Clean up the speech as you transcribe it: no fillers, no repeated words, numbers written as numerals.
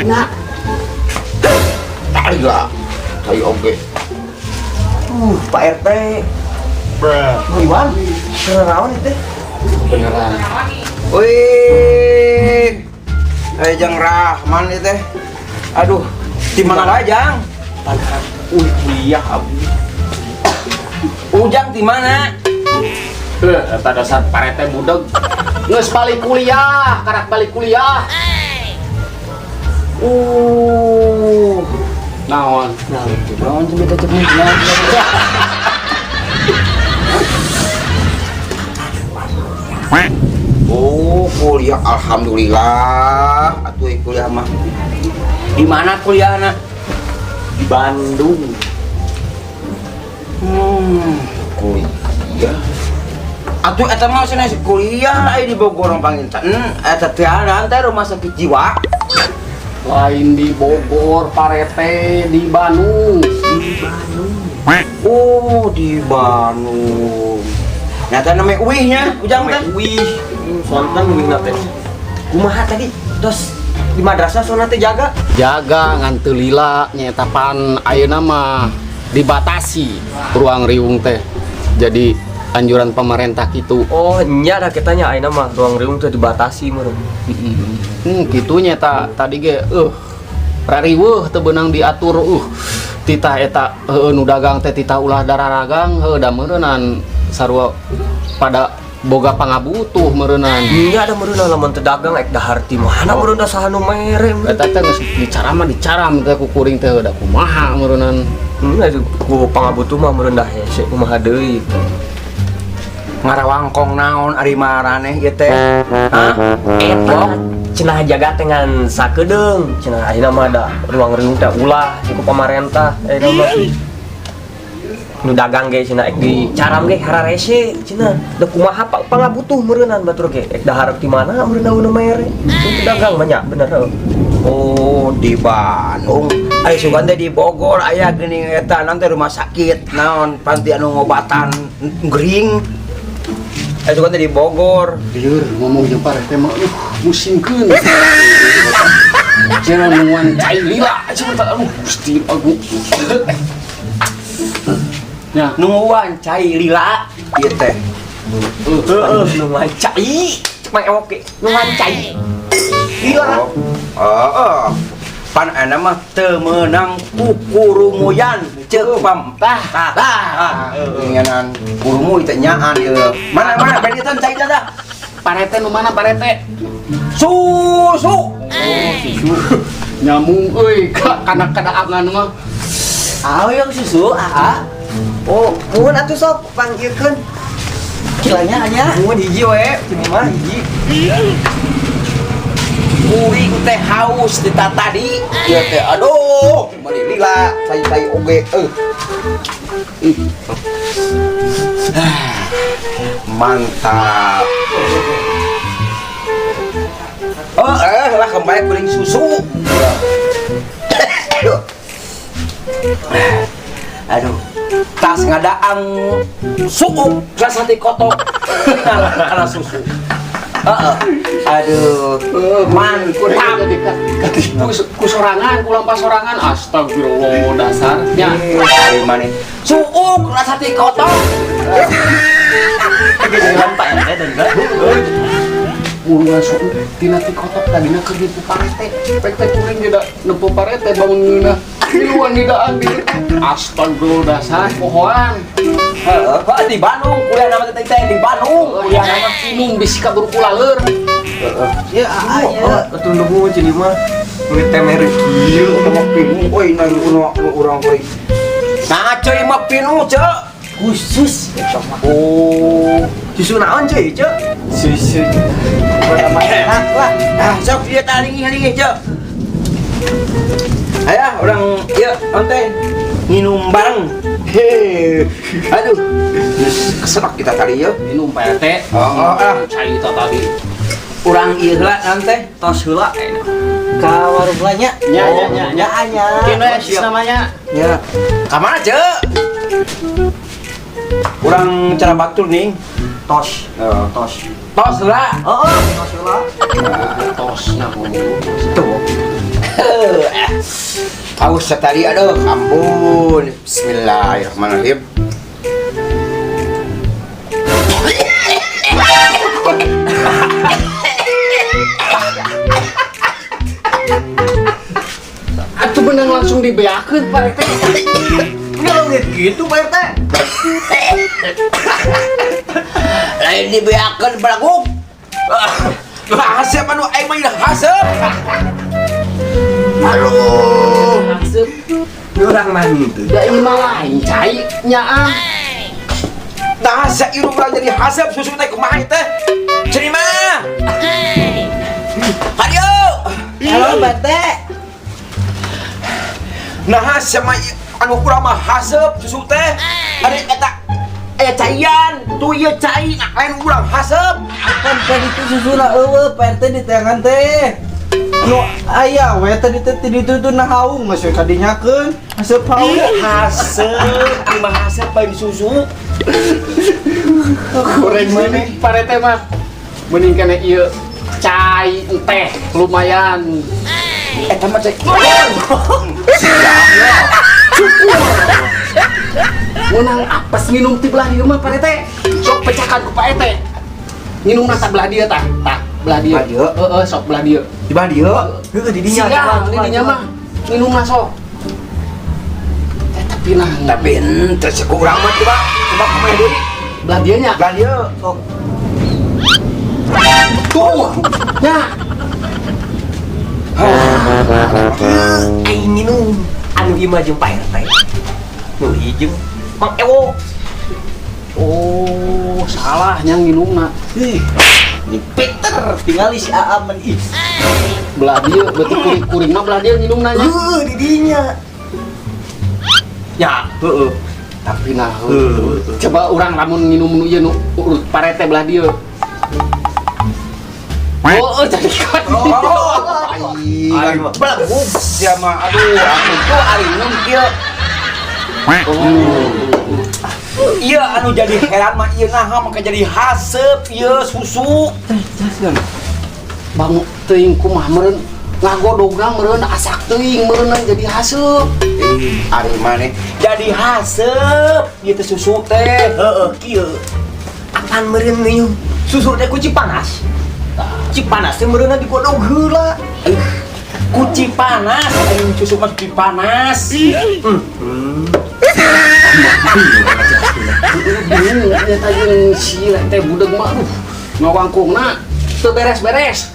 Nah, Tai lah. Tai oge. Pak RT. Bruh. Iwan, naon itu? Beneran. Wih. Eh, Jang Rahman itu teh. Aduh, di mana wae, Jang? Wih, kuliah abdi. Ujang di mana? Eta dasar parete budeg. Geus balik kuliah, karak balik kuliah. Naon? Naon cuma cecep nih? Oh, kuliah alhamdulillah. Atuh kuliah mah. Di mana kuliahna? Di Bandung. Kuliah. Atuh eta mah cenah kuliah aya di Bogor panginten. Eta teh ada teh rumah sakit jiwa. Lain di Bogor, parete di Bandung. Di Bandung. Oh, di Bandung. Nyata namanya uihnya, Ujang teh. Wih, sonten wih teh. Kumaha tadi? Terus di madrasah sona teh jaga. Jaga ngan teu lila nyaeta pan ayeuna mah dibatasi ruang riung teh. Jadi anjuran pemerintah gitu. Oh, nya dah kitanya ayeuna mah ruang riung teh dibatasi meureun. Kitu nya ta tadi ge rariweuh teu beunang diatur titah eta heueuh nu dagang teh titah ulah dararagang heueuh da meureunan sarua pada boga pangabutuh meureunan. Nya ada meureun lamun teu dagang ek dahar ti mana meureun da saha nu mere meureun. Eta teh geus dicarama dicaram teh ku kuring teh da kumaha meureunan. Atuh ku pangabutuh mah meureun da hese kumaha deui. Ngarawangkong naon ari maraneh ieu teh? Hah? Eta cenah jaga teh ngan sakedeung, cenah ayeuna mah da ruang riung teh ulah ku pamarentah ayeuna mah. Nu dagang ge cenah ek dicaram ge hararese cenah. Da kumaha pak pangabutuh meureunan batur ge ek dahar ti mana meureun nu mere. Itu dagang banyak bener heuh. Oh, di Bandung. Ari sugan teh di Bogor aya geuning eta naon teh rumah sakit naon panti anu ngobatan gering. Ari sugan teh di Bogor. Lieur ngomong jeung parete mah musingkeun. Cenah nungguan cai lila cenah teh aduh Gusti agung. Ya, Nungguan cai lila ieu teh. Heeh, nungguan cai. Cek mah ewok ge nungguan cai. Lila. Heeh. Pan ana mah teu meunang kukurumuyan ceuk pam. Tah tah. Ngenan kurumuy teh nyaan ieu. Mana mana beditan cai teh. Parete nu mana parete? Susu. Oh, susu. Nyamung euy ka kana kadaangan mah. Ah, yang susu, ah. Oh, muhun atuh sok panggilkeun. Kilanya anya. Muhun hiji we, cuma mah hiji. Kuring teh haus di tadi. Ieu teh aduh, meuni lila cai-cai oge euy. Mantap. Oh, lah kembali kuring susu. Aduh. Aduh. Tas ngadaang suuk rasa ti kotok karena susu. Heeh. Aduh, mantap. Katipu ku sorangan, ku lampah sorangan. Astagfirullah dasarnya. Ari maneh. Suuk rasa ti kotok. Jadi lampak ya dan enggak. Mulungan suuk tina ti kotok tadina keur nempo parete. Pek teh kuring ge da nempo parete bangun ngeunah. Miluan didaan di. Astagfirullah dasar pohoan. Heeh, Pak di Bandung, kuliah nama teh teh di Bandung, kuliah nama. Minum bisi kabur kulaleur. Heeh. Ya, ah, ya. Atuh nuhun cini mah. Duit teh mere kieu. Mah pinuh euy na nu urang kuring. Nah, ceuy mah pinuh, ceu. Khusus. Oh, Susu naon cuy, ceu? Susu. Berapa enak lah. Ah, sok dia talingi-lingi, ceu. Ayo, orang ieu onte minum bareng. Hehe. Aduh. Geus keserak kita tadi yeuh. Minum Pak RT. Oh, ah. Cai eta tadi. Urang ieu heula nanti. Tos heula ayeuna. Ka warung nya. Nya nya nya Ya, nya. anya. Kino ya namanya. Ya. Ka mana, Ceu? Urang cara batur nih. Tos. Oh. Tos. Tos heula. Heeh, tos heula. Tos nah ngomong. Tuh. Aus tadi, aduh, ampun. Bismillahirrahmanirrahim. Atuh benang langsung dibeakeun, Pak RT. Ngelengit gitu, Pak RT. Lain dibeakeun, belaguk. Hasep anu aing mah hasep. Aduh. Haseup. Urang mah henteu. Da ieu mah lain cai nyaah. Nah, sia irung urang jadi hasep susu teh kumaha ieu teh? Cerima. Hadio. Halo, Pak RT. Nah, sia mah anu urang mah hasep susu teh. Ari eta aya caian, tuh ieu cai nah, lain urang hasep. Kan tadi itu susuna eueuh, Pak RT di tangan teh. Nu aya we tadi teh di ditu tuh nah haung geus we kadinyakeun. Haseup haung. Hasep, ieu mah hasep lain susu. Goreng mana Pak RT mah. Mending kana ieu cai teh lumayan. Eta mah cai. Menang apes nginum ti belah dieu mah, Pak RT. Sok pecahkan ku Pak RT. Nginumna tah belah dieu tah. Tah, belah dieu. Belah dieu? Heeh, sok belah dieu. Di belah dieu. Heuh, di dinya. Siang, di dinya mah. Nginumna sok. Eh, tapi nah, Tapi henteu cek urang mah coba coba kumaha deui. Belah dieu nya. Belah dieu. Sok. Tuh. Nya. Aing minum. Anu ieu mah jeung Pak RT. Nu ieu jeung Mang Ewo. Oh, salah nya nginumna. Ih. Ini pinter tinggal si Aa men ih. Belah dieu berarti kuring-kuring mah belah dieu nginumna nya. Heuh, di dinya. Ya, heueuh. Tapi nah, coba urang lamun nginum nu ieu nu urut parete belah dieu. Oh, jadi kan. Oh, aing belaguk sia mah. Aduh, Aku tuh ari minum kieu. Oh. Iya anu jadi heran mah ieu naha maka jadi haseup ieu susu. Bang teuing kumaha meureun ngagodogna meureun asak teuing meureun jadi haseup. Eh, ari maneh jadi haseup ieu teh susu teh. Heeh, kieu. Apan meureun ieu? Susu teh ku Cipanas. Cipanas teh meureunna digodog heula. Kuci panas, aing susu mah kuci panas. Bingung nyata jeung si teh budeg mah aduh ngawangkungna teu beres-beres.